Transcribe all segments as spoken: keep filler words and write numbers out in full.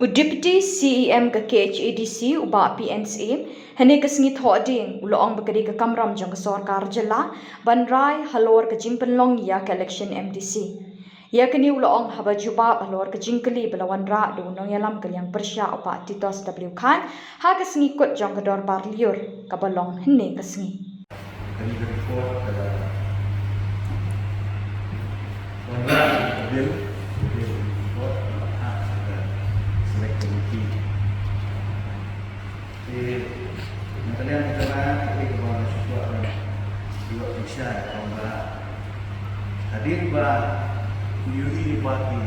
U Deputy C E M ka K H A D C, u Bah P N Syiem, hynne ka sngi Thohdieng, u la ong ba ka dei ka kamram jong ka sorkar jylla ban rai halor ka jingpynlong ïa ka election M D C. Ïa kane u la ong haba jubab halor ka jingkylli ba la wanrah da u nongïalam ka liang pyrshah u Bah Titos W Khan ha ka sngi kut jong ka dorbar lyiur kaba long hynne ka sngi. Kane ka report ka la wanrah ka bill, ka bill report ka la phah sha ka select committee. Te na ka liang ka jong nga, ka dei kaba nga shu kwah ban ïoh pynshai ong ba hadien ba u ïohi ïa ki,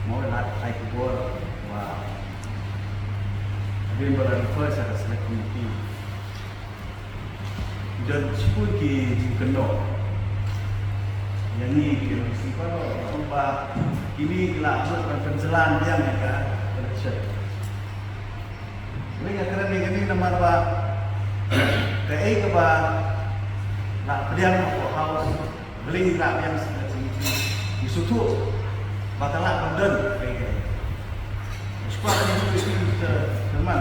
mo, lad ai khubor ba hadien ba la refer sha ka select committee, don shibun ki jingkynnoh ïa ngi ki M D C baroh, ong ba kine ki la hap ban pynjlan biang ïa ka election. Hynrei nga kren ïa kane namar ba kaei kaba la pdiang hapoh House, hynrei la pdiang sha ka committee, ngi sngewthuh ba ka lah ban don kaei kaei. Shuwa ka committee ka, ka man,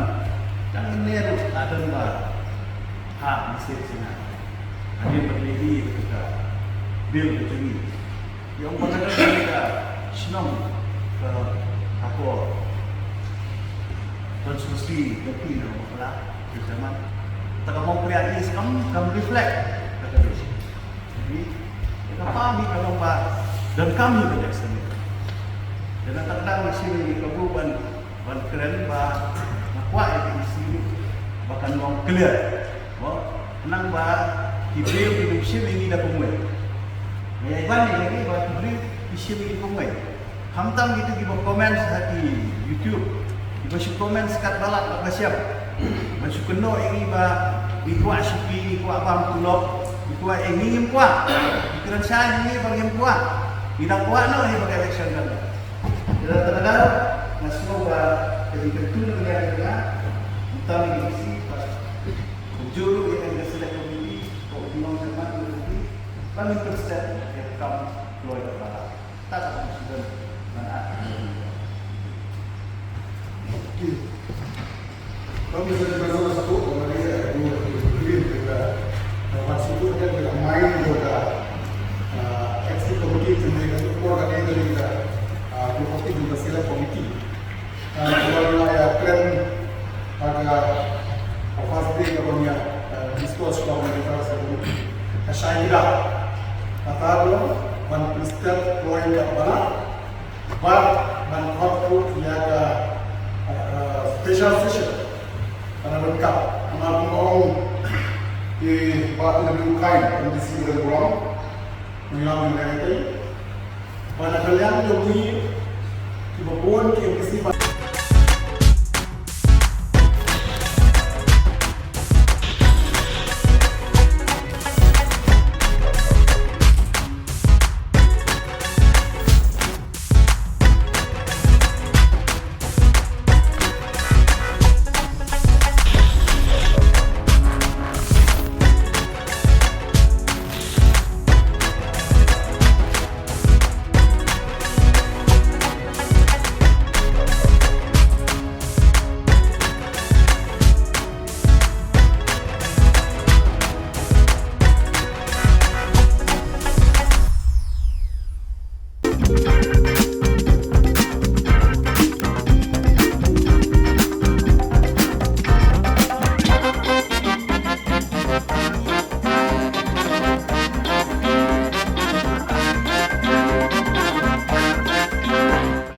tang ne ruh la don ba ha message sha nga. Hadien ba la ïohi ïa ka bill ka jong ngi. Ïa, ong ba ka don kane ka shnong ka, ka constituency ka phi na bakla ki jaman. Ta ka Mawkyrwat East kam, kam reflect ka ka dei. Jadi ka pa mi ka long ba don kam hi ka dei sini. Dan ta ka dang sini ka bu ban Ban kren ba nga kwah ïa ka issue ba kan long clear. Mo, khnang ba ki briew kin ym shim ïa ngi da kumwei. Nga ïa ban ïa ngi ba ki briew ki shim ïa ngi kumwei. Khamtam kito kiba comment ha ki YouTube, kiba shu comment katba lah katba shem, ban shu kynnoh ïa ngi ba ngi kwah shuki, ngi kwah bam tulop, ngi kwah, eh, ngi ngim kwah. Ki kren shai ïa ngi ba ngim kwah. Ngi dang kwah noh ïa ba ka election kan. Ïa, lada nga sngew ba ka jingkyntu na ka liang jong nga, mynta ngi ïohi ba kumjuh ruh ïa ka select committee, ko u nongshemphang committee, ba ngin pynstep ïa ka kam kloi kaba lah. Ta ka kam sdang ban ap. Thank you. Thank you very much, Sir. Already, uh, you, you, you, uh, uh, what you do, uh, mind of the, uh, executive committee, to make a report again, the, uh, to copy to the select committee. Uh, so, uh, yeah, plan, uh, uh, first day of the, uh, discourse from the first committee. Ka shai da. Ka tar lo, ban pynstep kloi kaba lah. Bad ban khot ruh ïa ka, eh, special session. Ka la donkam, namar kumba ong i Bah N W Khain, M D C Balang Burom, nongïalam jong ngi, ba na ka liang jong ngi kiba bun ki M D C ba